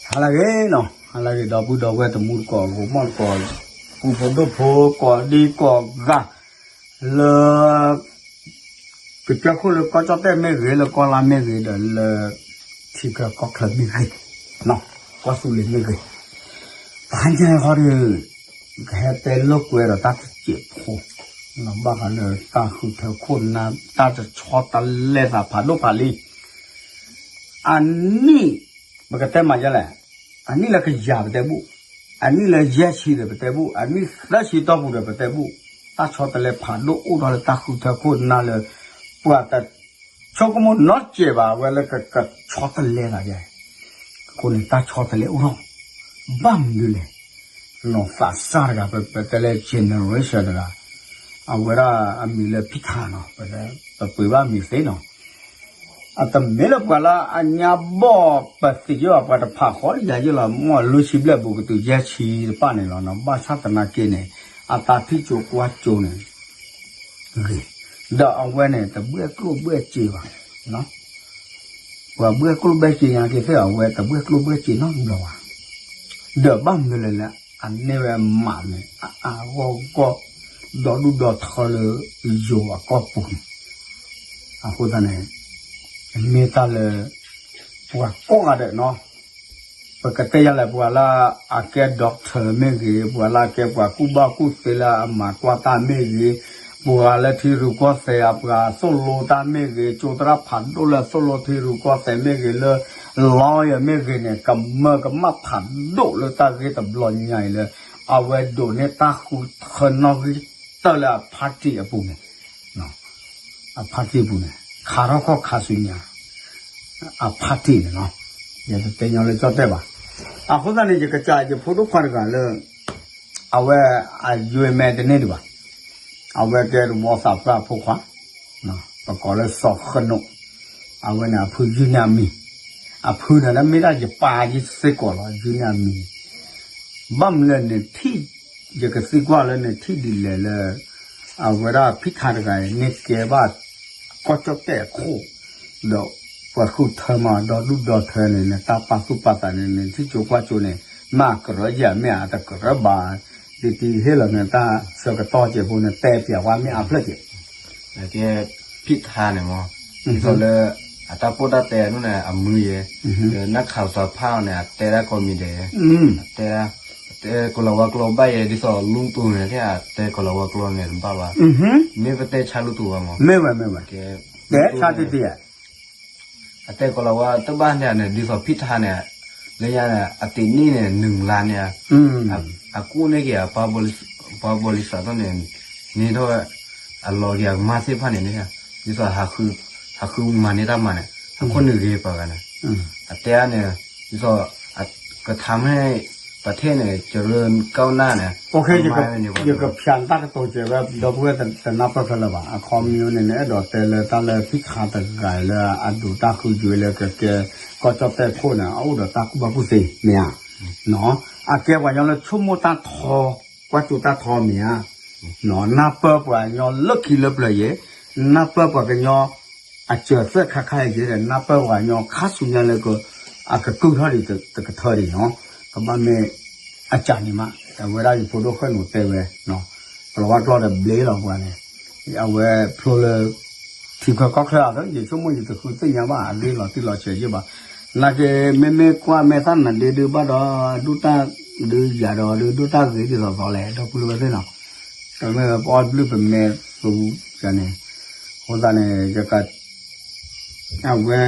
ဟါလၢအဂ့ၤနီၤ, ဟါလၢအဂ့ၤ ဒီပုၢ်ဒီဝဲၢ်တမူတကိး ဂီၤမီၢ်တကိး, ပူဖိဒိၣ်ဖိ ကိးဒံကိးဂၤ လၢ ကစၢၢ်ခိၣ်လၢကီၢ်ကၠီၣ်တဲၣ်မ့ၢ်ဂ့ၤ လၢကီၢ်လါမ့ၢ်ဂ့ၤ ဒီးလၢ ထံချၢကီၢ်ချၢမ့ၢ်ဂ့ၤ, ကီၢ်သူလ့ၤမ့ၢ်ဂ့ၤ, တဟါညါအံၤဃီဒီး ကဟဲတဲလိာ်ကွဲဒီးတၢ်တစဲးဖိ, ဘၣ်ဃးလၢတၢ်ဃုထၢခိၣ်နၢ် တၢ်တဆီတလဲသးဖးဒိၣ်ဖးလံ အနံၣ် ပကတဲမးယဲလဲၣ်, အနံၣ်လၢကယၤပတဲဘူၣ်, အနံၣ်လၢယဲၢ်ဆံဒီးပတဲဘူၣ်, အနံၣ်သၢဆံတီၢ်ပူၤဒီးပတဲဘူၣ်, တၢ်ဆီတလဲဖးဒိၣ်အိၣ်ထီၣ်လၢတၢ်ဃုထၢခိၣ်နၢ်လၢ ပှၤတဆိကမိၣ်နီတစဲးဘၣ် အဝဲလၢကဆီတလဲသးယဲၢ်, အဃိန့ၣ် တၢ်ဆီတလဲအိၣ်ထီၣ်, ဘၣ်မနုၤလဲၣ် နီၢ်သးစၢ်တဂၤ ပတဲလၢ generation တဂၤ, အဝဲဒၣ်အမံၤလၢဖံထါနီၤ, ပပှ့ၤဘၣ်မံၤသ့နီၤ, အတမ့ၢ်လၢပှၤလၢအညါဘီၣ်ပသံးယိာ် ပှၤတဖးဃီလၢယၤယိာ်လီၤ မ့ၢ်လွံၢ်ဆံဘျဲၣ်ဘူးကတုၤယဲၢ်ဆံတဖၣ်န့ၣ်လီၤနီၤ, ဘၣ်ဆၣ်သနာ်က့န့ၣ် အတၢ်ထံၣ်ကၠိကွၢ်ကၠိန့ၣ် ဂ့ၤ, ဒီးအဝဲန့ၣ် တဘှဲၣ်ကျိၣ်ဘှဲၣ်စ့ဘၣ်, ပှၤဘှဲၣ်ကျိၣ်ဘှဲၣ်စ့ညါက့ၤသ့ၣ် အဝဲတဘှဲၣ်ကျိၣ်ဘှဲၣ်စ့နီတဘျီဘၣ်, ဒီးဘၣ်မနုၤလဲၣ်လၢ အန့ၢ်ဝဲမးန့ၣ် အအါဂီၢ်ဂီၢ် ဒီဒူၣ်ဒီထၢလၢယိၤအကီၢ်ပူၤန့ၣ်, အဃိသတးန့ၣ် မ့ၢ်တၢ်လၢ ပှၤကိးဂၤဒဲးနီၤ ပကတဲယၤလဲၣ် ပှၤလၢအကဲ doctor မ့ၢ်ဂ့ၤ, ပှၤလၢအကဲပှၤကူၣ်ဘၣ်ကူၣ်သ့လၢအမၤကွၢ်တၢ်မ့ၢ်ဂ့ၤ, ပှၤလၢထံရူၢ်ကီၢ်သဲး ပှၤသိၣ်လိတၢ်မ့ၢ်ဂ့ၤ, ကၠိသရၣ်ဖးဒိၣ်လၢသိၣ်လိထံရူၢ်ကီၢ်သဲးမ့ၢ်ဂ့ၤ, လၢ lawyer မ့ၢ်ဂ့ၤန့ၣ် ကမၢကမၣ်ဖးဒိၣ်လၢတၢ်ဂ့ၢ်တဘျီညါအံၤလၢ အဝဲဒိးန့ၢ်တၢ်ဃုထၢနီၣ်ဂံၢ်တၢၢ်လၢအ party အပူၤန့ၣ် အ party ပူၤန့ၣ် ခးထီၣ်ခီၣ်ခးဆူညါ အ party န့ၣ်လီၤ. ယတတဲညီလၢကၠီၣ်တဲၣ်ဘၣ်. အဃိသတးန့ၣ် ယကစၢ်ယဖိဒိၣ်ခွါတဂၤလၢ အဝဲအယွဲၢ်မဲတန့ၢ်ဒံးဘၣ်. အဝဲကဲတဝီသးပှၢ်အဖိခွါ, ပကိးလၢစီၤဃနိး, အဝဲန့ၣ်အဖုယုၢ်န့ၢ်အမံၤ, အဖုန့ၣ်လၢမ့ၢ်ဒၣ်ယပၢ်ယစ့ၢ်ကီးလီၤ ယုၢ်န့ၢ်အမံၤ ဘၣ်မနုၤလဲၣ်နထံၣ်, ယကသံကွၢ်လၢနထံၣ်ဒ်လဲၣ်လၢ အဝဲဒၣ်ဖံထါတဂၤအံၤ န့ၢ်ကဲဘၣ် ကီၢ်ကၠီၣ်တဲၣ်အခိၣ်, ဒီးပှၤဃုထၢမးဒီဒူၣ်ဒီထၢန့ၣ် နတၢ်ပာ်သူၣ်ပာ်သးန့ၣ် နထံၣ်ကၠိကွၢ်ကၠိန့ၣ် မ့ၢ်အကရၢယၤမ့ၢ်အတကရၢဘၣ်, ဒ်တံၤဟ့ၣ်လီၤနတၢ်ဆၢကတီၢ်ကဲးဖိန့ၣ် တဲပၠးဝဲမ့ၢ်အဖျၢၣ်ကဲး ကဲဖံထါန့ၣ်မး, ဒ်သိးလၢ အတၢ်ပိၢ်တၢ်တဲအဒိၣ်န့ၣ် အမုာ်ယဲ, ဒီးနၢ်ခးသးဖးအီၤန့ၣ် အတဲဒၣ်ကိးမံၤဒဲး, အတဲ, အတဲကိၤလၤဝါကျိာ်ဘၣ်ယဲ ဒ်သိးလူတူၢ်န့ၣ် တဲကိၤလၤဝါကျိာ်န့ၣ်တဘၣ်ဘၣ်, မ့ၢ်ပတဲဆါလူတူၢ်ဘၣ်မး, မ့ၢ်ဝဲမ့ၢ်ဝဲ, ကဲ, တဲဆါတံၢ်တံၢ် အတဲကိၤလၤဝါတဘၣ်န့ၣ်န့ၣ် ဒ်သိးဖံထါန့ၣ်, လၢညါန့ၣ် အတ့ၢ်န့ၢ်န့ၣ် နုာ်လါန့ၣ်, အကူၣ်န့ၢ်က့ၤ ပှၤဘိလံစးသိးန့ၣ်, န့ၢ်ထီၣ်ဝဲ, အလီၤက့ၤအကမၢ်သ့ၣ်တဖၣ်န့ၣ်န့ၣ်, ဒ်သိး, ဟးဃုမၤန့ၢ်တၢ်မၤန့ၣ် အခိၣ်နူာ်ဂ့ၤပှၤဂၤန့ၣ်, အတဲအါန့ၣ်, ဒ်သိး, ကထါမ့ၢ်, ပထ့ၣ်န့ၣ် ကရၢကီၢ်နၢ်န့ၣ်, ယကဖျါတၢ်ကတိၤစဲးဝဲ ဒီပုၢ်ဝဲၢ်တနၢ်ပၢၢ်ဖဲလၢၤဘၣ်, အခီပညီန့ၣ်န့ၣ် အဲၣ်ဒိးတဲလၢတၢ်လၢဖံထါတဂၤလၢအဒိးတၢ်ဃုယွဲလၢကကဲ ကီၢ်ကၠီၣ်တဲၣ်ခိၣ်န့ၣ် အအိၣ်ဒီးတၢ်ကူၣ်ဘၣ်ကူၣ်သ့မ့ၢ်ဧါ, အကဲပှၤကညီလၢဆိကမိၣ်တၢ်ထီ, ကွၢ်ကၠိတၢ်ထီမ့ၢ်ဧါ, နၢ်ပၢၢ်ပှၤကညီလၢခံလၢပျၢၤယဲ, နၢ်ပၢၢ်ပှၤကညီ အစၢၤသၢခါခါယဲဒီး နၢ်ပၢၢ်ပှၤကညီခါဆူညါလၢက, အကကုၢ်ထီၣ်ဒံးတကထၢဒံးနီၤ, ကဘၣ်မ့ၢ်, အကၢ်န့ၣ်မး, အဝဲဒၣ်ယဖိဒိၣ်ဃဲၣ်နူာ်တဲဝဲ, ကလီၤဝါကျီဒီးဘျ့လီၤပှၤန့ၣ်, အဝဲဖျိလၢ ထံချၢကီၢ်ချၢအသိး ယဆိကမိၣ်ယတဃုသ့ၣ်ညါဘၣ် အဒ့လီၤတံၢ်လီၤဆဲးယ့ၢ်ဘၣ်, နာ်က့ မ့မ့ၢ်ကွၢ်မဲာ်သၣ်နဒ့ဒုးဘၣ်ဒီး ဒိၣ်တၢ်ဒုးယၤဒီးဒုးဒိၣ်တၢ်ဂ့ၤဒ်သိးသိးလဲၣ် ဒီပုၢ်ဝဲၢ်သ့ၣ်နီၤ, ကမ့ၢ်ပအီၣ်ဘျုးပမဲာ်သူန့ၣ်, အဃိသတးန့ၣ် အဝဲ,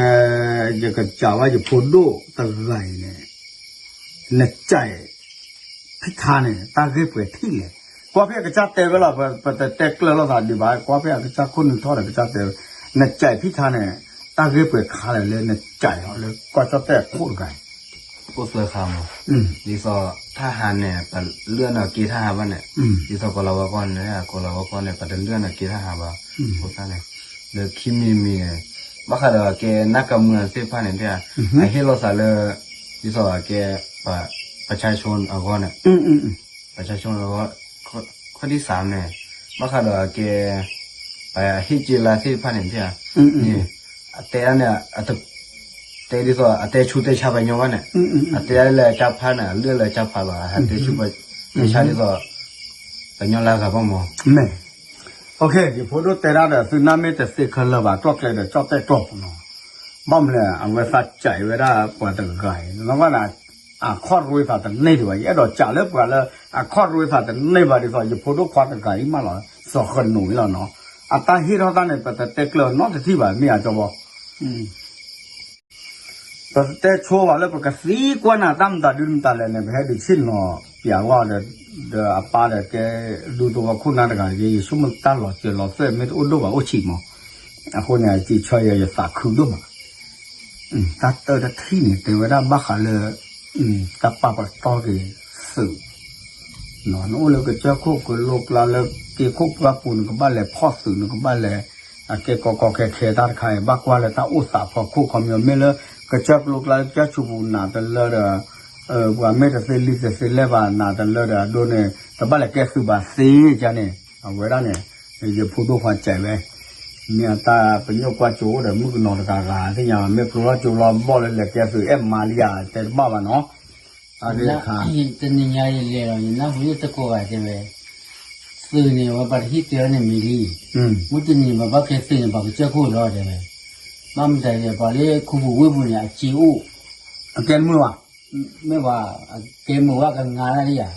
ယကစံးဘၣ်ယဖိဒိၣ်တဂၤအံၤန့ၣ်, နစံး ဖံထါန့ၣ် တၢ်ဂ့ၢ်ပှဲၤထံၣ်လဲၣ်, ကွၢ်ဖဲအကစၢ်တဲဝဲလီၤ ပတတဲကျၢၤလိာ်သးဒံးဘၣ် ကွၢ်ဖဲအကစၢ်ခိၣ်နူာ်ထီၣ်ဒီးကစၢ်တဲဝဲ, နစံးဖံထါန့ၣ်, တၢ်ဂ့ၢ်ပှဲၤခါလဲၣ်လၢနစံးအီၤလၢကီၢ်ကၠီၣ်တဲၣ်အခိၣ်တဂၤအံၤ အိၣ်သၢခါမး, ဒ်သိး, ထၢဟးန့ၣ် ပလုၢ်အနီၢ်က့ထၢဟးဘၣ်န့ၣ်, ဒ်သိးကိၤလၤဝါကျီန့ၣ် ကိၤလၤဝါကျီန့ၣ် ပတလုၢ်အနီၢ်က့ထၢဟးဘၣ်, အဃိသတးန့ၣ်, လၢခံမံၤမံၤန့ၣ်, ဘၣ်ဃးဒီးကဲနၢ်ကမုာ်သ့ၣ်တဖၣ်န့ၣ် အဟ့ၣ်လိာ်သးလၢ, ဒ်သိးကဲ, ပဆါဆိအဂီၢ်န့ၣ်, ပဆါဆိအဂီၢ်, ခီၣ်ဒံၣ်စၢ်န့ၣ်, ဘၣ်ဃးဒီးကဲ, ပဟ့ၣ်က့လါသ့ၣ်တဖၣ်န့ၣ်, အတဲအါန့ၣ်, တဲဒ်သိး အတဲဆူၣ်တဲဆါပှၤညီဘၣ်န့ၣ်, အတဲလၢကၢ်ဖးန့ၣ် အလုၢ်လၢကၢ်ဖးလီၤ အဟဲတဲဆူၣ်တဲဆါဒ်သိး ပညီလၢဂၤဘၣ်မး. မ့ၢ်, ယဖိဒိၣ်တဲဒၣ်ဒီး သုနၢ်မ့ၢ်တသ့ခဲလၢာ်ဘၣ် ကျီၢ်ကျဲဒီးကၠီၣ်တဲၣ်ကျီၢ်နီၤ, ဘၣ်မနုၤလဲၣ် အဝဲသးစံးဝဲဒၣ်ပှၤတဂၤအံၤ လီၤဘၣ်န့ၣ် အခီၣ်ရ့သးတန့ၢ်ဒံးဘၣ် ယအဲၣ်ဒိးစံးလၢပှၤလၢ အခီၣ်ရ့သးတန့ၢ်ဘၣ်ဒ်သိး ယဖိဒိၣ်ခွါတဂၤအံၤမးလီၤ စီၤဃနိးအံၤလီၤနီၤ, အတၢ်ဟ့ၣ်ထီၣ်တၢ်န့ၣ် ပတတဲကျၢၤနီတထံၣ်ဘၣ် မ့ၢ်အကၠီဘီ ပတဲဆိဘၣ်လၢပကသံကွၢ်နၤတၢ်မတၤဒုမတၤလဲၣ်န့ၣ် ပဟဲဒုးဆ့ၣ်နီၤပျးဝဲဒီး ဒီးအပၢ်ဒီးကဲ ဒူသဝီခိၣ်နၢ်တဂၤတက့ၢ် ယဆိကမိၣ်တၢ်လီၤစၢၤလီၤသွဲၣ်မ့ၢ်တအိၣ်ဒိၣ်ဘၣ်အိၣ်ဆံးမး, အဃိန့ၣ် စံးဆၢယၤယသးခုဒိၣ်မး, တၢ်တၢတထံၣ်န့ၣ် တဲဝဲဒၣ်ဘၣ်ဃးလၢ တၢ်ပာ်ပတီၢ်က့ၤသုး နအိၣ်လၢကစၢၢ်ခိၣ်ကလိကျါလၢက့ခိၣ်ပှၢ်ပူၤ နကဘၣ်လဲၤဖီၣ်သုး နကဘၣ်လဲၤ အကဲကီကီခဲခဲတၢ်တခါအံၤ ဘၣ်ကွၢ်လၢတၢ်အိၣ်သးဖီခိၣ်ခီပညီ မ့ၢ်လၢကစၢၢ်ကလိကျါလၢကစၢၢ်ဆူးပူၤနၤတလၢဒီး ပှၤမ့ၢ်တသ့လံတသ့လဲၢ်ဘၣ်နၤတလၢဒီး အဒိန့ၣ် တဘၣ်လဲၤကဲသုးဘၣ်သ့ကန့ၣ် အဝဲဒၣ်န့ၣ် ယဖိဒိၣ်ခွါစံးဝဲ မ့ၢ်အတၢ်ပညိၣ်ကွၢ်ကၠိအိၣ်ဒီးမုၣ်ကနီၤတဂၤဂၤသ့ၣ်ညါ မ့ၢ်ဖျိထီၣ်ကၠိလီၤဘီၣ်လၢလဲၤကဲသုးအဲၣ်မၤလံယၤ တဲတဘၣ်ဘၣ်နီၤ အဂ့ၢ်တခါ တနံၤညါယလဲၤလီၤ ယနၢ်ဟူလၢတကိးဂၤတဲဝဲ သုးန့ၣ် အဝဲပှၤတဟံၣ်တဲအီၤန့ၣ်မံၤလံ, မုၢ်တနံၤပှၤဘၣ်ကဲသုးန့ၣ် ပှၤကစၢၢ်ခိၣ်လီၤတဲဝဲ, ဘၣ်မတၤလဲၣ် ပှၤလၢခူပူၤဝ့ၢ်ပူၤန့ၣ် အစ့အိၣ်, အကဲမုာ်ဘၣ်, မ့ၢ်ဘၣ်, အကဲမုာ်ဘၣ်ကငါတၢ်လံယၤ,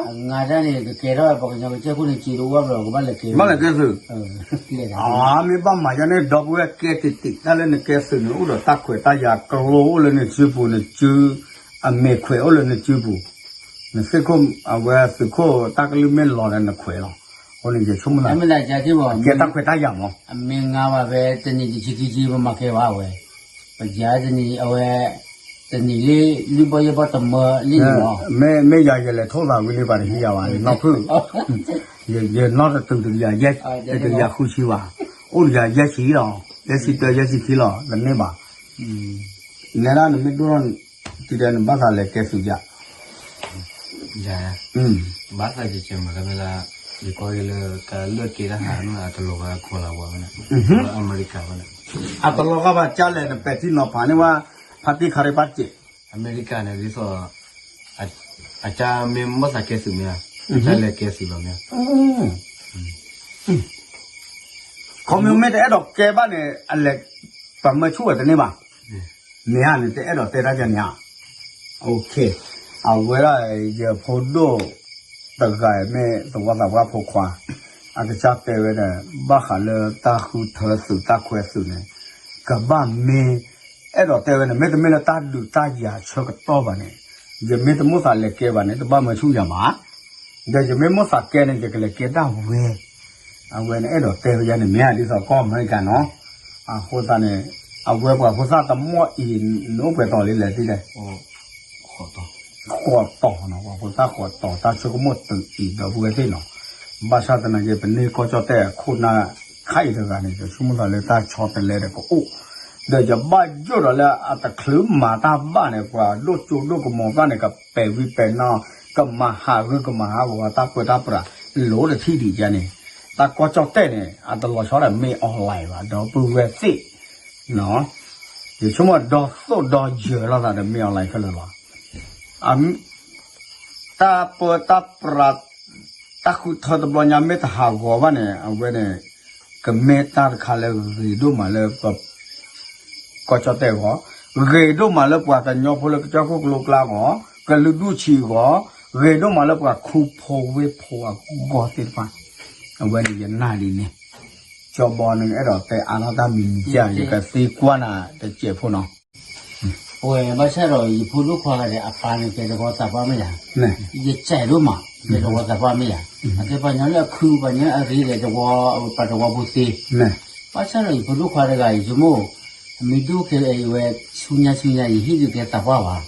အငါတၢ်န့ၣ် ကကဲထီၣ်ပှၤကညီကစၢၢ်ခိၣ်န့ၣ် စ့တအိၣ်ဘၣ်ဘျီ ကဘၣ်လဲၤကဲ, ဘၣ်လဲၤကဲသုး, မ့ၢ်ဘၣ်မၤယါန့ၣ် ဒီပုၢ်ဝဲၢ်ကဲတံာ်တံာ် တၢ်လၢနကဲသုးန့ၣ် အိၣ်ဒီးတၢ်ခွဲးတၢ်ယာ် ကျိအိၣ်လၢနစုပူၤ နစု အမဲာ်ခွဲးအိၣ်လၢနစုပူၤ, နသုးခိၣ် အဝဲသုးခိၣ်တၢ်ကလုၢ်မ့ၢ်လီၤဒီးနခွဲးလီၤ, အဃိန့ၣ် ယဆိကမိၣ်သး ကဲတၢ်ခွဲးတၢ်ယာ်မး, အမ့ၢ်ငါဘၣ်ဖဲတနံၤတဆံခံဆံ ပမၤကဲဘၣ်ဝဲ, ပယါတနံၤအဝဲ တနံၤလံ လုၢ်ဘီၣ်ယဲၢ်ဘီၣ်တမၢလံန့ၣ်လီၤ, မ့ၢ်ယၤယလဲၤထိၣ်သးဝံၤလံ ပှၤတဟံးယၤဘၣ် ယနီၢ်ဖုၣ် ယနီၢ်တတုၤတကယၤယဲၢ် တကယၤဃုဆံဘၣ်, အိၣ်တကယၤယဲၢ်ဆံလီၤ, ယဲၢ်ဆံတၢ ယဲၢ်ဆံခံလီၤ တန့ၢ်ဘၣ်, နဲဒၣ်နမ့ၢ်ဒိၣ်ထီၣ်တုၤဒီးနဘၣ်သးလဲၤကဲသုးယၤ, ယၤ ဘၣ်သးကဲကဲမး တၢ်မ့ၢ်လၢ ယကွၢ်က့ၤလၢကလၢၢ်က့တၢ်ဟးန့ၣ် အတလီၤဂာ်ခိးလၢပှၤဘၣ်န့ၣ်, အမဲရကၤဘၣ်န့ၣ်, အတလီၤဂာ်ဘၣ်ကၢ်လဲၣ် နပဲာ်ထံနီၤဖးန့ၢ်ဝဲ ဖါတံၢ်ခါရံၣ်ဘၣ်စဲး အမဲရကၤန့ၣ် ဒ်သိး အကၢ်မ့ၢ်ဘၣ်သးကဲသုးမ့ၢ်ဧါ, ကၢ်လဲၤကဲသုးလီၤမ့ၢ်ဧါ, ခီမ့ၢ်မ့ၢ်တအဲၣ်ဒိးကဲဘၣ်န့ၣ် အလဲၤ ပမၢဆူၣ်ဝဲတန့ၢ်ဘၣ်, မ့ၢ်ဧါန့ၣ် တအဲၣ်ဒိးတဲတၢ်ကန့ၣ်ဧါ, အဝဲဒၣ်ယဖိဒိၣ် တဂၤမ့ၢ်သဝီသးပှၢ်ဖိခွါ, အကစၢ်တဲဝဲဒၣ် ဘၣ်ဃးလၢတၢ်ဃုထၢသုးတၢ်ခွဲးသုးန့ၣ်, ကဘၣ်မ့ၢ် အဲၣ်ဒိးတဲဝဲန့ၣ် မ့တမ့ၢ်လၢတၢ်ဒုးတၢ်ယၤဆၢကတီၢ်ဘၣ်န့ၣ်, ယမ့ၢ်တမိၣ်သးလဲၤကဲဘၣ်န့ၣ် တဘၣ်မၢဆူၣ်ယၤမး, ဒီးယမ့ၢ်မိၣ်သးကဲန့ၣ် ယကလဲၤကဲဒၣ်ဝဲ, အဝဲန့ၣ်အဲၣ်ဒိးတဲဝဲယၤန့ၣ် မ့ၢ်ဧါဒ်သိးကီၢ်အမဲရကၤနီၤ, အဃိသတးန့ၣ် အဝဲပှၤဖိသၣ်တမီၢ်အံၤ နအိၣ်ပှဲၤတီၤလံလဲၣ်သ့လဲၣ် ဃိးတီၤနီၤ ပှၤဖိသၣ်ဃိးတီၤ တၢ်ဆိကမိၣ်တုၤအံၤဒီပုၢ်ဝဲၢ်သ့ၣ်နီၤ, ဘၣ်ဆၣ်သနာ်က့ ပန့ၢ်ကီၢ်ကၠီၣ်တဲၣ်အခိၣ်နၢ်ခါအံၤတဂၤန့ၣ် ယဆိကမိၣ်သးလၢတၢ်ဆီတလဲဒီးကအိၣ်, ဒီးယဘၣ်ယိၣ်ဒီးလၢအတချုးမၤတၢ်ဘၣ်န့ၣ် ပှၤဒိၣ်ကၠိဒိၣ်ကမီၤဘၣ်န့ၣ် ကပဲာ်ဝံၤပဲာ်နီၤ ကမၤဟးဂုာ်ကမၤဟးဂီၤတၢ်ပၢတၢ်ပြး လိၤတထံၣ်ဒံးကဲန့ၣ်, တၢ်ကီၢ်ကၠီၣ်တဲၣ်န့ၣ် အတလီၤဆီဒီးမ့ၢ် online ဘၣ် ဒီပုၢ်ဝဲၢ်သ့ၣ် ယဆိကမိၣ်ဒီသိၣ်ဒီယၢၤလိာ်သးဒီးမ့ၢ် online ခဲလၢာ်လီၤ. တၢ်ပၢတၢ်ပြး တၢ်ဃုထၢတဘျီညါမ့ၢ်တဟးဂီၤဘၣ်န့ၣ် အဝဲန့ၣ် ကမ့ၢ်တၢ်တခါလၢဂ့ၤဒိၣ်မးလၢ ကီၢ်ကၠီၣ်တဲၣ်အဂီၢ်, ဂ့ၤဒိၣ်မးလၢပှၤကညီဖိလၢကစၢၢ်ခိၣ်ကလိကျါအဂီၢ်, ကလုာ်ဒူၣ်ဆံးအဂီၢ်, ဂ့ၤဒိၣ်မးလၢပှၤခူဖိဝ့ၢ်ဖိအဂီၢ်သ့ၣ်တဖၣ်, အဝဲန့ၣ်ယနာ်ဒ်န့ၣ်, ကၠီဘီန့ၣ်အဲၣ်ဒိးတဲအါထီၣ်တၢ်မံၤမံၤကၢ် ယကသံကွၢ်နၤတစဲးဖိနီၤ ပဝဲဘၣ်ဆၣ်ဒီး ယဖိဒိၣ်ခွါဂၤဒီး အပၢ်န့ၣ်ကဲသဝီသးပှၢ်မ့ၢ်ယၤ, ယစဲးဒိၣ်မး ကဲသဝီသးပှၢ်မ့ၢ်ယၤ, အကဲပှၤညီလၢအခု ပှၤညီအရ့ဒီးသဝီ ပှၤသဝီဖိသ့, ဘၣ်ဆၣ်ဒီးယဖိဒိၣ်ခွါတဂၤ ယဆိကမိၣ် အမံၤဒိၣ်ကဲအံၤဝဲ ဆူညါဆူညါ ယဟံၣ်ဒုးကဲသးပှၢ်ဘၣ်,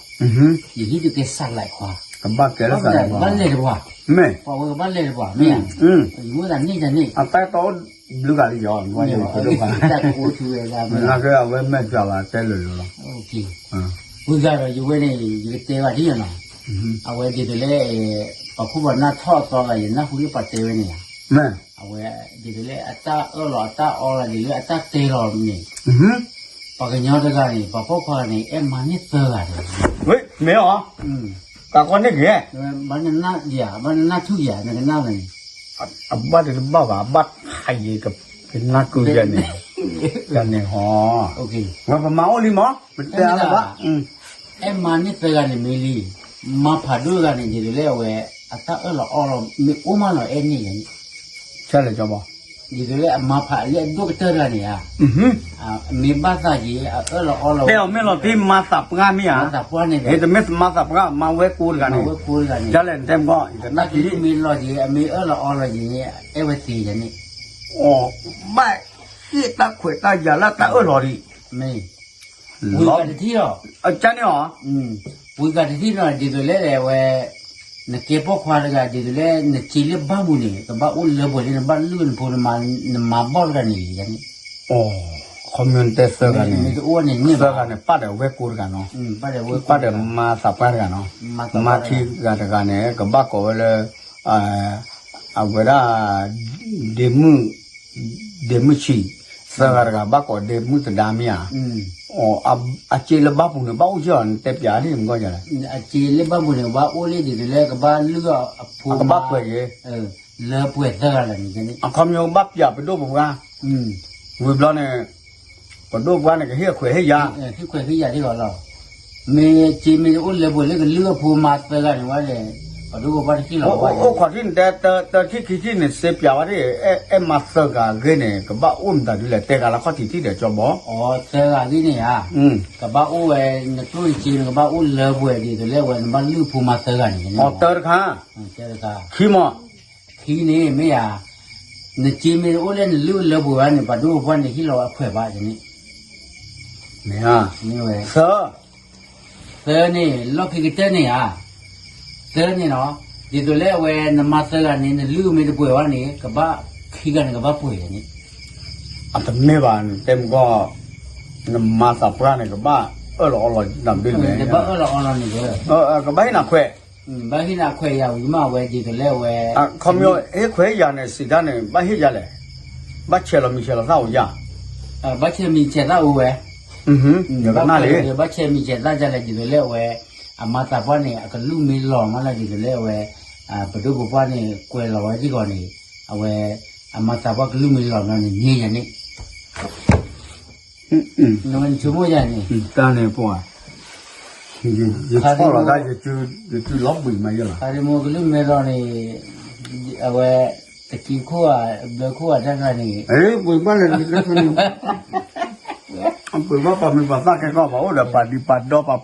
ယဟံၣ်ဒုးကဲစးလဲးခွါ, ကဘၣ်လဲၤတပှၢ်, ပှၤဝဲကဘၣ်လဲၤတပှၢ် မ့ၢ်ယၤ, ယမိၣ်သးန့ၢ်တၢ်န့ၣ် အတၢ်တီဘျုးဂၤလံယီၤ တၢ်ကအိၣ်ထူဝဲဒၣ်မ့ၢ်လီၤ, အဝဲမဲာ်ကွၢ်ဘၣ်တဲလိၤလိၤလီၤ, ဝံၤဂၤဒီးယဝဲန့ၣ် ယကတဲဘၣ်ထံၣ်နီၤ, အဝဲဒ်သိးလၢ ပှၤခိၣ်ပှၤနၢ်ထီၣ်အသီဂၤ ယနၢ်ဟူလၢပှၤတဲဝဲန့ၣ်လီၤ, အဝဲဒ်သိးလၢအတၢ်အၢၣ်လီၤအတၢ်အီလီၤဒ်လၢအတၢ်တဲလီၤန့ၣ်, ပှၤကညီတဂၤန့ၣ် ပှၤပိာ်ခွါန့ၣ် အဲၣ်မါန့ၢ်သၢဂၤတဂၤ, ဝ့ၢ် မ့ၢ်အီၤ, တၢ်ကီန့ၢ်ဂ့ၤ, ဘၣ်နနၢ်ယၤ ဘၣ်နနၢ်ထူၣ်ယၤ နကနၣ်လၢန့ၣ်, အဘၣ်တဘၣ်ဘၣ် အဘၣ်ဟးယံၤ ကနၢ်ကုယၤန့ၣ်, ယၤန့ၣ်ဟီ, ဝဲပမါအိၣ်လံမး ပတဲအါလၢၤဘၣ်, အဲၣ်မါန့ၢ်သၢဂၤန့ၣ်မ့ၢ်လံ, မါဖးဒိၣ်တဂၤန့ၣ် ဒ်သိးလၢအဝဲ အတၢ်အၢၣ်လီၤအီလီၤ မ့ၢ်အိၣ်မးလီၤအဲၣ်န့ၢ်ယၤန့ၣ်, ဆဲးလဲၤကၠီဘီ ဒ်သိးလၢအမါဖးလၢအဒိၣ်ကတၢၢ်တဂၤန့ၣ်ဧါ, အမ့ၢ်ဘၣ်သးက့ၤ အအၢၣ်လီၤအီလီၤဝဲ, တဲအီၤမ့ၢ်လီၤတံၢ်မါသးပှၢ်မ့ၢ်ဧါ, တမ့ၢ်မါသးပှၢ် မါဝဲကိးတဂၤန့ၣ်, ယၤလဲၣ် နတဲမကီၢ် ယတနၢ်က့ၤ, မ့ၢ်လီၤက့ၤ အမ့ၢ်အၢၣ်လီၤအီလီၤက့ၤန့ၣ် အဲၣ်ဝဲသ့ယၤန့ၣ်, အီၤ ဘၣ်ဟ့ၣ်တၢ်ခွဲးတၢ်ယာ်လၢတၢ်အၢၣ်လီၤဒံး, မ့ၢ် ဝံၤကးတထံၣ်လီၤ, အကန့ၣ်အီၤ, ဝံၤကးတထံၣ်လီၤ ဒ်သိးလၢအဝဲ နကဲပိာ်ခွါတဂၤ ဒ်သိးလၢနစ့လၢဘၣ်ပူၤန့ၣ် ကဘၣ်အိၣ်လၢပှဲၤလၢနဘၣ်လုၢ်နဖိ နမၤဘီၣ်တဂၤန့ၣ်န့ၣ်, ခီမ့ၢ်နတဲသၢဂၤန့ၣ်, သၢဂၤန့ၣ် ပၣ်ဒီးဝဲကိးတဂၤနီၤ, ပၣ်ဒီးမါသးပှၢ်တဂၤနီၤ, မါထံဂၤတဂၤန့ၣ် ကဘၣ်ကိးဝဲလၢ အဝဲဒၣ် ဒ့မုၣ်, ဒ့မုၣ်ဆံး, သၢဂၤတဂၤ ဘၣ်ကိးဒ့မုၣ်သဒါမ့ၢ်ဧါ, အစ့လၢဘၣ်ပူၤန့ၣ် ဘၣ်အိၣ်က့ၢ်အီၤ နတဲပျးန့ၣ်မ့ၢ်ကီၢ်ယၤလဲၣ်, အစ့လၢဘၣ်ပူၤန့ၣ် ဘၣ်အိၣ်လံ ဒ်သိးလၢကဘၣ်လုၢ်အဖိမါ, ကဘၣ်ပှဲၤက့ၤ, လၢပှဲၤသၢဂၤလၢာ်န့ၣ်, အခီပညီဘၣ်ပျးပဒိၣ်ပပှၢ်, ဝံၤဘျီန့ၣ် ပဒိၣ်ပှၢ်န့ၣ် ကဟ့ၣ်အခွဲးဟ့ၣ်ယာ်, ဟ့ၣ်ခွဲးဟ့ၣ်ယာ်ထံၣ်အီၤလီၤ, မ့ၢ်စ့မ့ၢ်အိၣ်လၢပှဲၤလၢကလုၢ်အဖိမါသၢဂၤန့ၣ်ဝဲလဲၣ်, ပဒိၣ်ပပှၢ်တထံၣ်လီၤ, အိၣ်ခိးထံၣ်န့ၣ် တၢတထံၣ်ခံထံၣ်န့ၣ် စ့ပျးဝဲဒၣ်, အဲၣ်မါသၢဂၤအဂ့ၢ်န့ၣ် ကဘၣ်အိၣ်မတၤဒုလဲၣ် တဲဂၤလၢခီၣ်ထံးထံၣ်ဒီးကၠီဘီ, သၢဂၤအဂ့ၢ်န့ၣ်ဧါ, ကဘၣ်အိၣ်ဝဲ, နကျိၣ်နစ့န့ၣ် ကဘၣ်အိၣ်လၢပှဲၤဒ်သိးလၢအဝဲ နဘၣ်လုၢ်ဖိမါသၢဂၤန့ၣ်, အီၤတၢတခါ, ခံမီၢ် ခံန့ၣ်မ့ၢ်ဧါ, နစ့မ့ၢ်အိၣ်လၢနလုၢ်လၢပှဲၤဘၣ်န့ၣ် ပှၤဒိၣ်ပပှၢ်န့ၣ် ဟ့ၣ်လီၤဝဲအခွဲးဘၣ်န့ၣ်, မ့ၢ်, သၢ, သၢန့ၣ် လီၢ်ခံကတၢၢ်န့ၣ်ဧါ, သၢန့ၣ်နီၤ, ဒ်သိးလၢအဝဲနမါသၢဂၤန့ၣ် နလုၢ်မ့ၢ်တပှဲၤဘၣ်န့ၣ် ကဘၣ်ခံဂၤန့ၣ် ကဘၣ်ပှဲၤန့ၣ်, အတမ့ၢ်ဘၣ် နတဲမကီၢ်, နမါသးပှၢ်န့ၣ် ကဘၣ်အၢၣ်လီၤအီလီၤတၢ်ဘ့ၣ်လဲၣ်, ကဘၣ်အၢၣ်လီၤအီလီၤန့ၣ်, ကဘၣ်ဟ့ၣ်နၤခွဲး ဘၣ်ဟ့ၣ်နၤခွဲးယၤဝံၤမး အဝဲဒ်သိးလၢအဝဲ, ခီမ့ၢ်ဟ့ၣ်ခွဲးယၤန့ၣ် စံးတၢ်န့ၣ် ဘၣ်ဟ့ၣ်ယၤလဲၣ်, ဘၣ်ဆဲးလီၤမံၤဆဲးလီၤသၣ်အိၣ်ယၤ, ဘၣ်ဆဲးမံၤဆဲးသၣ်အိၣ်ဝဲ, ယကနၣ်လံ, ဘၣ်ဆဲးမံၤဆဲးသၣ်ယၤလဲၣ် ဒ်သိးလၢအဝဲ, အမါသးပှၢ်န့ၣ် အကလုၢ်မ့ၢ်လီၤမးလၢဒ်သိးလၢအဝဲ, ပဒိၣ်ပပှၢ်န့ၣ် ကွဲးလီၤဝဲစ့ၢ်ကီးန့ၣ်, အဝဲ, အမါသးပှၢ်ကလုၢ်မ့ၢ်လီၤမးန့ၣ် န့ၢ်ယၤန့ၣ် နဝဲနဆိကမိၣ်ယၤန့ၣ်, တၢ်န့ၣ်ပှၤ, ယဆီၣ်လီၤတၢ်, ယစုလီၤဘှံးမးယဲလီၤ, ခါဒမကလုၢ်မဲဒီးန့ၣ်, အဝဲ, တကံခိၣ်ဧါ, ဘျၢခိၣ်ဧါတၢ်ခါန့ၣ်, ပှ့ၤဘၣ်လဲၣ်, ပှ့ၤဘၣ်ပှၤမံၤပှၤသၣ်ခဲကီၢ် ပှၤအိၣ်ဒီးပှၤဒံးပှၤဒီပှၤ, ခဲကီၢ်ပှၤသး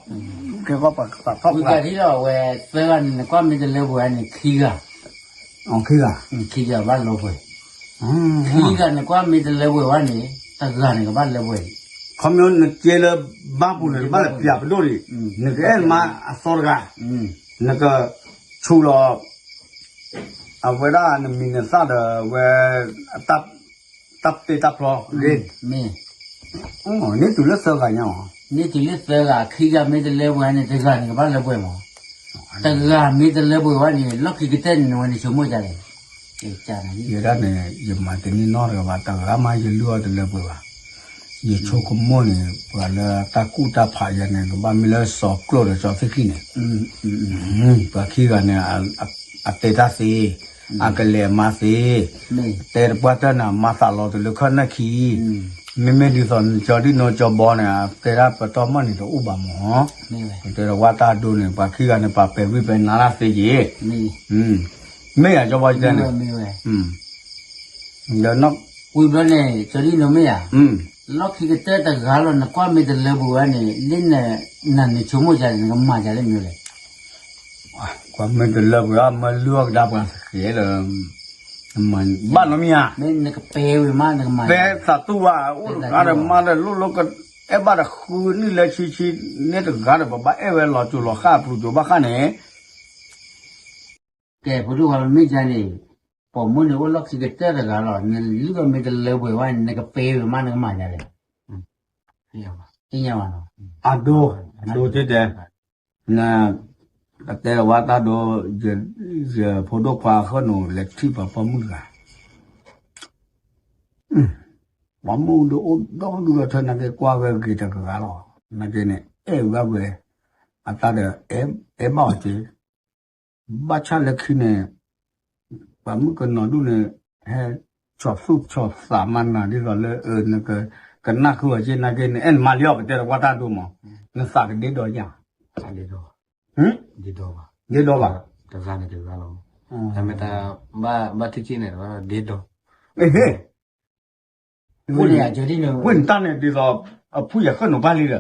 ထီၣ်ပှၤ, ဝံၤတၢ်ထံၣ်ဒီးအဝဲ, သၢဂၤန့ၣ် နကွၢ်မ့ၢ်တလၢပှဲၤန့ၣ် ခံဂၤ ခံဂၤ, ခံဂၤဘၣ်လၢပှဲၤ, ခံဂၤနကွၢ်မ့ၢ်တလၢပှဲၤဘၣ်န့ၣ်, တဂၤန့ၣ်ကဘၣ်လၢပှဲၤ, ခီမ့ၢ်နစ့လၢဘၣ်ပူၤန့ၣ် နဘၣ်လဲၤပျးပဒိၣ်ဒံး, နကအဲၣ်မါအသီတဂၤ, နက, ဆူလီၤ, အဝဲဒၣ်နမံၤနသၣ်ဒီးဝဲ, တၢ်ပ့ၢ်တၢ်ဖျီဂ့ၤ, န့ၢ်တုၤလၢသၢဂၤညါ, န့ၢ်တုၤလၢသၢဂၤ ခံဂၤမ့ၢ်တလၢပှဲၤန့ၣ် တဂၤန့ၣ်ကဘၣ်လၢပှဲၤမး, တဂၤမ့ၢ်တလၢပှဲၤဘၣ်န့ၣ် လီၢ်ခံကတၢၢ်န့ၣ် နဝဲနဆိကမိၣ်ဒ်လဲၣ်, ယဲဒၣ်န့ၣ် ယမၤတန့ၢ်နီတဂၤဘၣ် တဂၤမးယလုၢ်အီၣ်တလၢပှဲၤဘၣ်, ယဆိကမိၣ်န့ၣ် ပှၤလၢတၢ်ကူၣ်တၢ်ဖးယၤန့ၣ် ကဘၣ်မ့ၢ်လၢစီၤကျိာ်ဒီးစီၤသ့ၣ်ခံန့ၣ်, ပှၤခံဂၤန့ၣ်, အတဲတၢ်သ့, အကလဲၤအမါသ့, တဲတပှၢ်တၢၢ်န့ၣ် အမါသးလီၤတုၤလၢခီၣ်နၢၣ်ခံ, မ့မ့ၢ်ဒ်သိးစီၤဒံၣ်နိကၠီဘီန့ၣ် အတဲဒၣ်ပတီၢ်မီၢ်န့ၣ်တအိၣ်ဘၣ်မး, တဲဒီးဝဲတၢ်ဒိန့ၣ် ပှၤခံဂၤန့ၣ် ပှၤပဲာ်ဝံၣ်ပဲာ်နါတၢ်သ့က့ၤ, မ့ၢ်ယၤကၠီဘီယတဲန့ၣ်, ဒီး, ဝံၤဘျီန့ၣ် စီၤဒံၣ်နိမ့ၢ်ဧါ, လီၢ်ခံကတၢၢ်တဂၤလီၤ နကွၢ်မ့ၢ်တလၢပှဲၤဘၣ်န့ၣ် လၢန, နဆိကမိၣ်ဒ်လဲၣ် နကမၤဒ်လဲၣ်မ့ၢ်လဲၣ်, ကွၢ်မ့ၢ်တလၢပှဲၤဘၣ် မ့ၢ်လုၢ်အီၣ်ကဒါပှၤသကဲးလၢ, ဘၣ်နီတမံၤဧါ, နကပဲဝံၤမး နကမၤ, ပဲသးတူၢ်ဘၣ် အိၣ်တဂၤဒီးမါဒီးလိၣ်လိၣ်က, အဲၣ်ဘၣ်ဒီးဃုနံၣ်လၢဆံဆံ, န့ၢ်တဂၤဒီး ပဘၣ်အဲၣ်ဝဲလီၤစိၤလီၤဃၣ် ပျူၤစိၤဘၣ်ဃၣ်န့ၣ် ကဲ ဖိဒိၣ်ခွါ မ့ၢ်ဒ်န့ၣ်, ပိာ်မုၣ်န့ၣ်အိၣ်လီၢ်ခံကတၢၢ်တဂၤလီၤ နလုၢ်အီၣ်မ့ၢ်တလၢပှဲၤဘၣ်န့ၣ် နကပဲဝံၤမး နကမၤဒ်လဲၣ်, သ့ၣ်ညါဘၣ်နီၤ, အဒိ, အဒိတ့ၢ်တဲ, န, ပတဲဝဲတၢ်ဒိ, ယဖိဒိၣ်ခွါအဃၢၣ်နူာ် လဲၤထံၣ်ပှၤပိာ်မုၣ်တဂၤ အ ပှၤမုၣ်ဒုးအိၣ်ဒီဒူၣ်ဒီထၢ နာ်က့ကွၢ်ဝဲဂ့ၤတဂၤလီၤ. နာ်က့န့ၣ် အဲၣ်ဝဲဝဲ အတၢ်ဒီး အဲၣ်ဘၣ်အီၤက့ၤ ဘၣ်ဆၣ်လၢခံန့ၣ် ပှၤမုၣ်ကနီၤဒူၣ်န့ၣ် ဟဲဆီၣ်သူၣ်ဆီၣ်သးမၤနၤဒ်သိးလၢ နက ကနၣ်ဃုအီၤက့ၤ နာ်က့န့ၣ် အဲၣ်နမၤလံအီၤ ပတဲတကွၢ်တၢ်ဒိမး နသးကဒ့ဒီယၤ ဒ့ဒီဘၣ် တဂၤန့ၣ်တဂၤလီၤ တမ့ၢ်တၢ် ဘၣ်ထံၣ်ထံၣ်န့ၣ် ဒ့ဒီ ဝ့ၢ်နတၢ်န့ၣ်ဒ်သိး အဖုယဃၢၣ်နူာ်ဘၣ်လံဒီး တဲ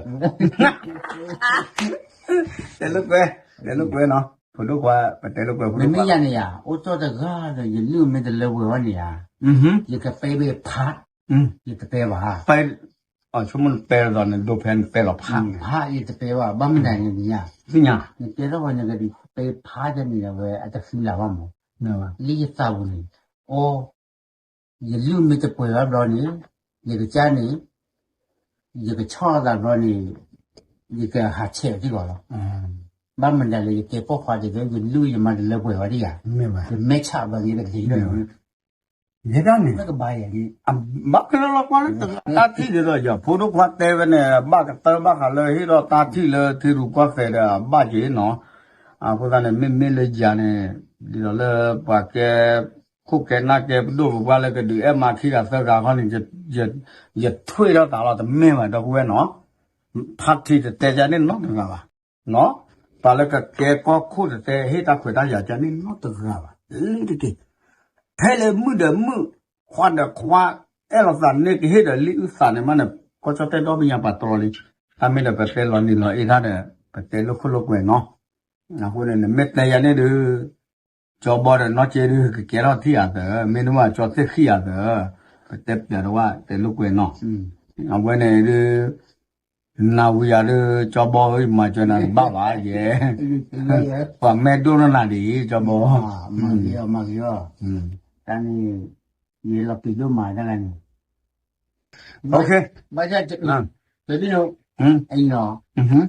လိာ်ကွဲ တဲလိာ်ကွဲနီၤ ဖိဒိၣ်ခွါ ပတဲလိာ်ကွဲဖိဒိၣ်ခွါ မ့မ့ၢ်ယၤန့ၣ်ယၤ အိၣ်ကၠီၣ်တဂၤဒီး ယလုၢ်မ့ၢ်တလၢပှဲၤဘၣ်န့ၣ်ယၤ ယကပဲဘၣ်ဖး ယတပဲဘၣ် အဆိကမိၣ်နပဲလီၤသးန့ၣ် ဒိဖဲနပဲလီၤဖး ဖး ယတပဲဘၣ် ဘၣ်မနုၤန့ၣ် သ့ၣ်ညါ နတဲထီၣ်ပှၤနကဒုးပဲဖးတၢ်န့ၣ်ဒီး ဝဲအတဃံလၤဘၣ်မး လၢယသးပူၤန့ၣ် အိ ယလုၢ်မ့ၢ်တပှဲၤဘၣ်ဘျီန့ၣ် ယကစၢ်န့ၣ် ယကဆီၣ်သးဘျီန့ၣ် ယကဟးဆဲးထံၣ်ကီးလီၤ. ဘၣ်မနုၤလဲၣ် ယကဲပိာ်ခွါဒ်သိး ယလုၢ်ယမၤတလၢပှဲၤဝဲဒၣ်ယၤ ယမဲာ်ဆှးဘျီန့ၣ် ယကဒ်န့ၣ် ယဲဒၣ်န့ၣ် ဘၣ်ကလၢလီၤကွၢ်လၢတၢ်ထံၣ်ဒ်သိးယၤ ဖိဒိၣ်ခွါတဲဝဲန့ၣ် ဘၣ်ကတၢၢ်ဘၣ်ဃးလၢဟ့ၣ်ဒီးတၢ်ထံၣ်လၢထံရူၢ်ကီၢ်သဲးဒီးအဘၣ်က့ၤနီၤ အဃိသတးန့ၣ် မ့မ့ၢ်လၢယၤန့ၣ် ဒ်သိးလၢပှၤကဲ ခိၣ်ကဲနၢ်ကဲပဒိၣ်ပပှၢ်လၢကဒုးအဲၣ်မၤခံဂၤသၢဂၤခီန့ၣ် ယထွဲထီၣ်သးလီၤ တမ့ၢ်ဘၣ်ဒီပုၢ်ဝဲၢ်နီၤ party တတဲကန့ၣ်နီတဂၤဘၣ် ပှၤလၢကကဲကီၢ်ခိၣ်တတဲဟ့ၣ်တၢ်ခွဲးတၢ်ယာ်ကန့ၣ်နီတဂၤဘၣ် လံတက့ၢ် ထဲလၢမုၣ်ဒီးမုၣ် ခွါဒီးခွါ အဲၣ်လိာ်သးန့ၣ်ကဟ့ၣ်ဒီးလံအုၣ်သးန့ၣ်မးန့ၣ် ကီၢ်ကၠီၣ်တဲၣ်ဒီဘ့ၣ်ညါပှၤတြီလံ တၢ်မ့ၢ်ဒီးပတဲလီၤနံၤလီၤအ့ၣ်တၢ်ဒီး ပတဲလိာ်ခိၣ်လိာ်ကွဲးနီၤ အဃိန့ၣ် နမ့ၢ်တဲယၤန့ၣ်ဒုး ကၠီဘီဒီးနီၢ်က့ဒုး ကကဲထီၣ်ထံၣ်ယၤသၢ မ့တမ့ၢ်ကၠီသ့ၣ်ဃံယၤသၢ ပတဲပျးတဝၣ်တဲလိာ်ကွဲးနီၤ အဝဲန့ၣ်ဒုး နၤဝံၤယၤဒုး ကၠီဘီဧၢ ယမၤစၢၤနၤတဘၣ်ဘၣ်ယဲ ပှၤမဲာ်ဒိၣ်နီၢ်နၤဒ်အံၤ ကၠီဘီ မၤဂ့ၤအီၤ မၤဂ့ၤအီၤ တၢ်န့ၣ် ယလီၤပျံၤဒိၣ်မးတၢ်ဂၤန့ၣ် ဘၣ်ဆၣ် တဒ်န့ၣ်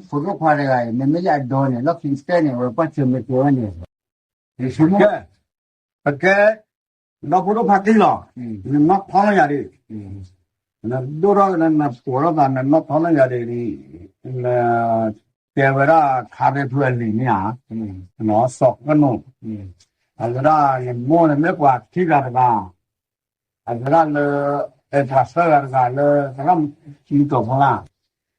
ဖိဒိၣ်ခွါတဂၤအံၤ မ့မ့ၢ်လၢအဒိန့ၣ် လီၢ်ခံကတၢၢ်န့ၣ် အဝဲကွၢ်ဆၢၣ်မဲာ်က့ၤဝဲန့ၣ် ယဆိကမိၣ် ပကဲ ဒီဖိဒိၣ်ခွါသံလီၤ နနီၢ်ထီလၢယၤဒံး နဒိၣ်ထီၣ်နပိာ်ထီၣ်သး နနီၢ်ထီလၢယၤဒံး နတဲဝဲဒၣ်ခါရဲဖုအလံၤန့ၣ်ဧါ စီၤကနိး အဝဲဒၣ်နမိၢ်န့ၣ်မ့ၢ်ပှၤခံဂၤတဂၤ အဝဲဒၣ်လၢ အဲၣ်ပှၤသၢဂၤတဂၤလၢ သရၣ်မုၣ်ကီၤဖီလာ်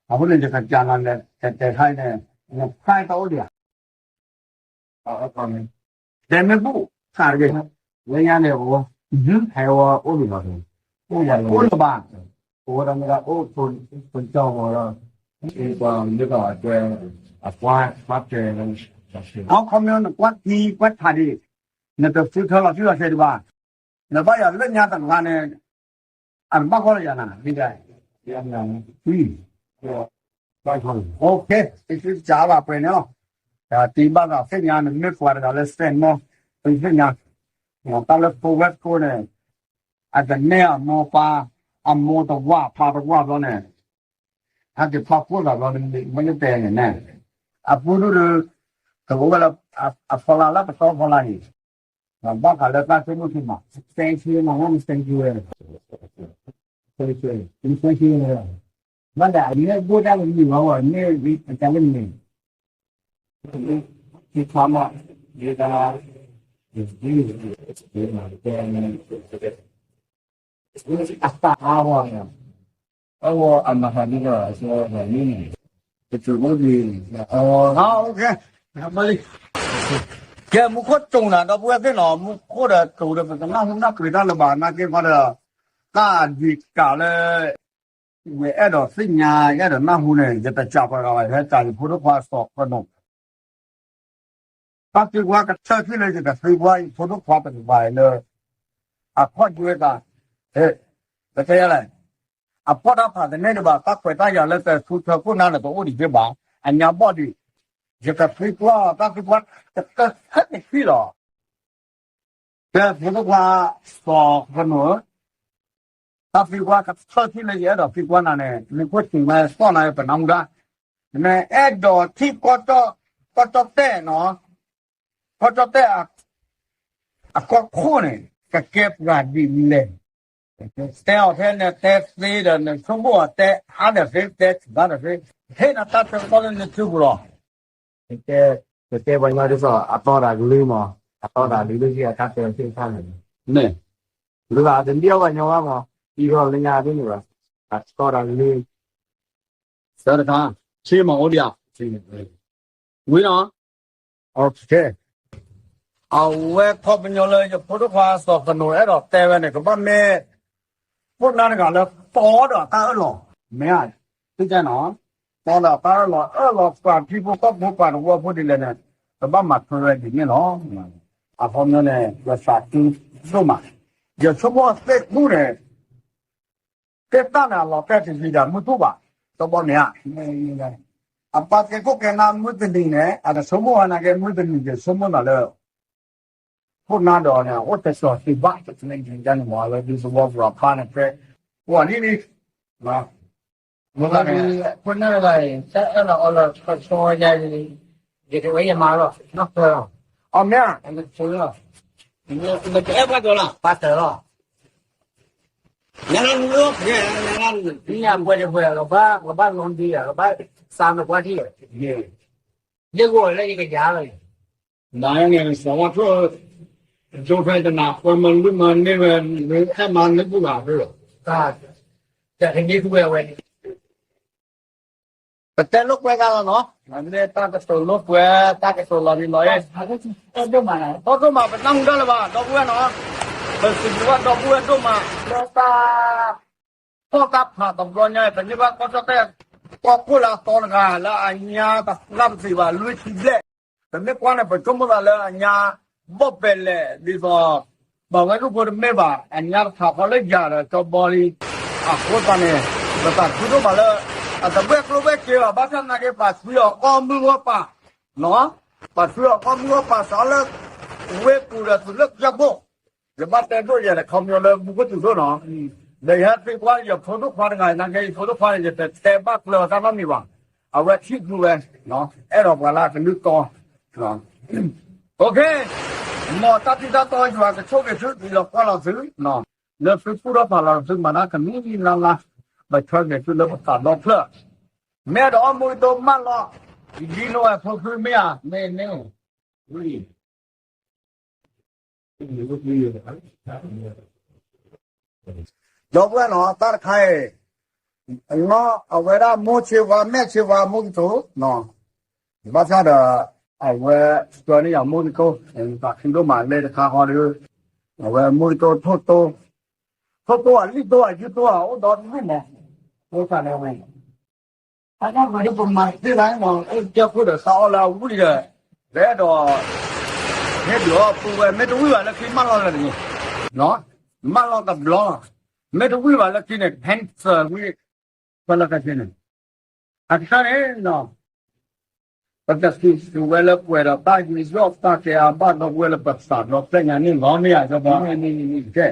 အဃိန့ၣ် ယကစးလီၤလဲၤတဲတဲခါအံၤန့ၣ် နဖျါတၢ်အိၣ်ဒံးဧါ တဲမ့ၢ်ဘူၣ် စးတက့ၢ် လၢညါန့ၣ် ဟဲဝဲအိၣ်ဒံးလီၤ အိၣ်လၢၤဘၣ် အိၣ်ဒီးမ့ၢ်ဒၣ်အိၣ်ဖိကၠီဝဲလီၤ အကွၢ်တဲ အခီပညီနကွၢ်ထံကွၢ်ထးဒံး နတဃုထၢလီၤတံၢ်လီၤဆဲးဒံးဘၣ် နဘၣ်ယၤလၢညါတဂၤန့ၣ် အတဘၣ်ဃီလၢယၤနၤ ဒ်လဲၣ် OK တစးဘၣ်ပှဲၤန့ၣ်လီၤ တံၤဘၣ်သးသ့ၣ်ညါ နမ့ၢ်ပှၤတဂၤလၢစဲးနီၢ် ပသ့ၣ်ညါ တၢ်လၢဖိဝဲၢ်ခိၣ်န့ၣ် အတနဲၣ်အမိၢ်ပၢ် အမိၢ်တဝၢ်ပၢ်တဝၢ်ဘျီန့ၣ် ဟဲက့ၤဖီခိၣ်သးဘျီ မ့ၢ်လၢတဲန့ၣ် အပူၤဒုး တအိၣ်ဝဲလၢ အဖီလာ်လၢပတီၢ်ဖီလာ်န့ၣ် ဘၣ်ဃးလၢတၢ်ဆိကမိၣ်ခံမး စဲဆံမး မ့ၢ်စဲဆံဝဲ စဲဆံဝဲ မ့ၢ်စဲဆံဝဲ ဘၣ်ဒီးအမ့ၢ်ဘိၣ်တၢ်လၢမုၢ်ဝဲဝဲ မ့ၢ်အတၢ်လၢမုၢ် ခံခါမး ဒ်တၢ် အသးအါဝဲ အဝဲအမၤဟးဒ်ဒီး အဝဲန့ၣ် ပတုၤအိၣ်ဒံး ကဲ မူခိၣ်တိၤနၤ ဒီပုၢ်ဝဲၢ်သ့ၣ်နီၤ မူခိၣ်ဒီးတိၤဒီး ပတနၢ်ဟူနၢ်ပှ့ၤတၢ်လၢၤဘၣ် နာ်က့ခီဒီး တၢ်ဒံးကးလၢ ယအဲၣ်ဒိးသ့ၣ်ညါ ယအဲၣ်ဒိးနၢ်ဟူန့ၣ် ယတစးပှၤဂၤဘၣ် ယဟဲစးယဖိဒိၣ်ခွါစီၤကနိး တၢ်သံကွၢ်ကထၢထံၣ်လၢယကသံကွၢ်ယဖိဒိၣ်ခွါတကပၤလၢ အခီၣ်ဒွဲသး ပတဲယလဲၣ် အဖီၣ်တၢ်ဖးတန့ၢ်ဒံးဘၣ် တၢ်ခွဲးတၢ်ယာ်လၢတၢ်ထူထၢခိၣ်နၢ်န့ၣ် တအိၣ်ဒံးဘၣ် အညါဘီၣ်ဒံး ယကသံကွၢ်တၢ်သံကွၢ်ကတၢၢ်ထၢန့ၣ်ထံၣ်လီၤ ကဲ ဖိဒိၣ်ခွါ စီၤကနိးဧၢ, တၢ်သံကွၢ်ကထၢထံၣ်လၢယအဲၣ်ဒိးသံကွၢ်နၤန့ၣ် မူခိၣ်စူၤမးသီၣ်နၤပနၢ်ဟူဒၣ်, နအဲၣ်ဒိးထံၣ် ကီၢ်ကၠီၣ်တဲၣ်နီၤ, ကီၢ်ကၠီၣ်တဲၣ် အကီၢ်ခိၣ်န့ၣ် ကကဲပှၤဒ်လဲၣ် တဲအီၤဖဲနတဲသ့ဒီး နဆိကမိၣ်အီၤတဲအါဒီးသ့ တဲစှၤဒီးသ့, ဟ့ၣ်နၤတၢ်ဆၢကတီၢ်လၢနစုပူၤလီၤ. ကတဲပှၤညီဒ်သိး အတီဒီးကလုၢ်မး, အတီဒီးကလုၢ် ဟ့ၣ်အတၢ်တဲသ့ၣ်တဖၣ်န့ၣ်, န့ၣ်, ဒ်သိးအတဒ်အီၣ်ပှၤညီဘၣ်မး, အံၤဂီၢ်လၢညါဒ်န့ၣ်ဘၣ်, အတီဒီးကလုၢ်, သၢတခါ, ဆ့မၤအိၣ်ဒံးဧါ, ဝံၤနီၤ, အဝဲခီပညီလၢယဖိဒိၣ်ခွါစီၤကနိးအဲၣ်ဒိးတဲဝဲန့ၣ် ကဘၣ်မ့ၢ် ခိၣ်နၢ်တဂၤလၢတီဒီးအတၢ်အၢၣ်လီၤ, မ့ၢ်ဧါ, သ့ၣ်ကနီၤ, တီဒီးအတၢ်အၢၣ်လီၤ အၢၣ်လီၤပှၤထံဖိကီၢ်ဖိပှၤသဝီဖိဒ်လဲၣ်န့ၣ်, ကဘၣ်မၤထွဲဝဲဒ်န့ၣ်လီၤ. အခီပညီန့ၣ် ယသးခုဒိၣ်မး, ယဆိကမိၣ်သ့ၣ်ခူၣ်န့ၣ် သ့ၣ်တၢ်န့ၣ်အလီၤတဲာ်တယံၤဒီးမုၢ်ထူၣ်ဘၣ်, တဘျီန့ၣ်ဧါ, အပၢ်ကဲခိၣ်ကဲနၢ်မုၢ်တနံၤန့ၣ် အတဆိကမိၣ်ဝဲနာ်က့ မုၢ်တနံၤယဆိကမိၣ်သးလၢ ခိၣ်နၢ်ဒီးန့ၣ် အိၣ်တစီၤသံဘၣ်, န့ၣ်ဒ်သဝီပှၤဖါန့ၣ်ဖဲ ပှၤနံၣ်နံၣ် မ့ၢ်န့ၣ် ခိၣ်နၢ်တဂၤအံၤ တၢ်အၢၣ်လီၤအီလီၤခီဆိယၤ, ယကဝဲယမါလီၤ, နီၢ်ဖၢလီၤ, အီၣ်မ့ၢ်ဧါ, နကအဲၣ်ဘၣ်ကလီၤ ပှၤတၢၢ်လီၤ, ညါလၢနလီၢ်ဖဲ ညါလၢနညါပှဲၤတပှဲၤ ကဘၣ် ကဘၣ်လီၤဒံးဧါ, ကဘၣ်စးနကွၢ်ထံၣ်, ယဂီၢ်လၢယကယၤလီၤ, နန့ၣ် စးဝါထီၣ် ကၠိဖဲတနၤ ပှဲၤမၤလုၢ်မၤန့ၢ်ဝဲ နအဲၣ်မၤန့ၢ်ပူၤလၢ်ဖဲလီၤ, တၢ်ကန့ၢ်ထူဝဲဝဲန့ၣ် ပတဲလိာ်ကွဲသးလီၤနီၤ, မ့ၢ်တၢ်ကတိၤလိာ်ကွဲ တၢ်ကတိၤလီၤဒ်လီၤအံၤ, ဒီဒိၣ်မး ပနၢ်ဟူတၢ်လၢၤဘၣ် ဒီပုၢ်ဝဲၢ်နီၤ, ပစံးဘျုးဘၣ်ဒီပုၢ်ဝဲၢ်ဒိၣ်မး လၢတၢ် ဖီၣ်တၢ်ဖးတဘျီညါအံၤ ပန့ၢ်ဘၣ်ကီၢ်ကၠီၣ်တဲၣ် ကီၢ်ခိၣ်လၢအသီတဂၤ လၢအညါတသ့ဘၣ် လွံၢ်ဆံဘျဲၣ်, ပမ့ၢ်ကွၢ်န့ၣ် ပဆိကမိၣ်သးလၢအညါ ဘီၣ်ပဲာ်လဲၣ် ဒ်သိး ဘၣ်ဝဲဒူၣ်ဖိတမ့ၢ်ဘၣ် အညါတခးဃီလၢယၤဒီးကၠီဘီလံ, အဃိသတးန့ၣ် ပသးခုဒိၣ်မးလၢ အတဘှဲၣ်ကျိဘှဲၣ်စ့ဘၣ် ဘၣ်ဆၣ်သနာ်က့ ပာ်ဆှံအီၤအီၣ်မုၢ်ဂီၢ်ပာ် ပာ်ဆှံအီၤအီၣ်မုၢ်ဂီၢ်ပာ်စးလၢ ဝ့ၢ်ပူၤဒီးတုၤလၢကၠၢ်ဘိၣ်, ယဘၣ်တဲဒိၣ်ယဲၢ်လၢခီပညီလၢမူခိၣ်စူၤဒိၣ်နီၤ, ဒီးယဟဲသံကွၢ်ယဖိဒိၣ်ခွါတဂၤနာ်က့ ယဖိဒိၣ်ခွါန့ၣ် ယတတဲဘၣ်ကျၢၤအီၤတၢ်နီတမံၤဘၣ်, အဝဲထံၣ်ဃုာ်ဝဲ, အဲၣ်ဒိးပှၤလၢအကလုၢ်တီ မ်တၢ်ထံၣ်တၢ်တီယွၤကဆိၣ်ဂ့ၤသု ဒ်လီၤကွၢ်လီၤသု, လၢသုကူၣ်ထီၣ်ဖးလီၤသုမၤတၢ်ကမံၤလါလါ, ပဆၢဂ့ၤသုလၢပသးဒီဖျၢၣ်, မ့ၢ်အဲၣ်ဒိးအီၣ်မူကတိၤမၢလီၤ, ဒ်နိဝဲဖိဖုမ့ၢ်ဧါ, မ့ၢ်မ့ၢ် ဒီပုၢ်ဝဲၢ်နီၤ တၢ်တခါအံၤ, အဝဲဒၣ်မိၢ်ဆ့ဝါမဲာ်ဆ့ဝါမိၢ်ကတိၤ, ဘၣ်ဆၣ်ဒီး အဝဲ ကၠီန့ၣ်ယၤမိၢ်ကတိၤ, သးခုဒိၣ်မးလၢတခါဃီဒီး, အဝဲမိၢ်ကတိၤထိၣ်တိ, ထိၣ်တိအလံၣ်တိအယုၢ်တိအအိၣ်ဒီဒူၣ်မး, အဃိသတးန့ၣ်ဝဲ အဝဲဒၣ်ပမၤသ့လၢမး ကၠီခိၣ်ဒီးသးအီၣ်လၢအဝံၣ်ဒီး ပအဲၣ်ဒိး ဟ့ၣ်ဒုးအီၣ်ပုၢ်ဝဲၢ် မ့ၢ်တဝံၣ်ဘၣ်လၢခံမၢလီၤလၢတဂ့ၤ, မၢလီၤတဘျီ, မ့ၢ်တဝံၣ်ဘၣ်လၢခံန့ၣ် cancer ဝံၣ်, ဖဲလၢကဆ့န့ၣ်, အကစၢ်န့ၣ် ပတသ့ၣ်ညါဝဲလၢပှဲၤဒီးတၢ်ယူးယီၣ်တၢ်ကဲအဘၣ်ဒီပုၢ်ဝဲၢ်လၢပသးဒီဖျၢၣ်ညါန့ၣ်လီၤ မ့ၢ်ယၤ ကၠီဘီ, ကဲ ကဲ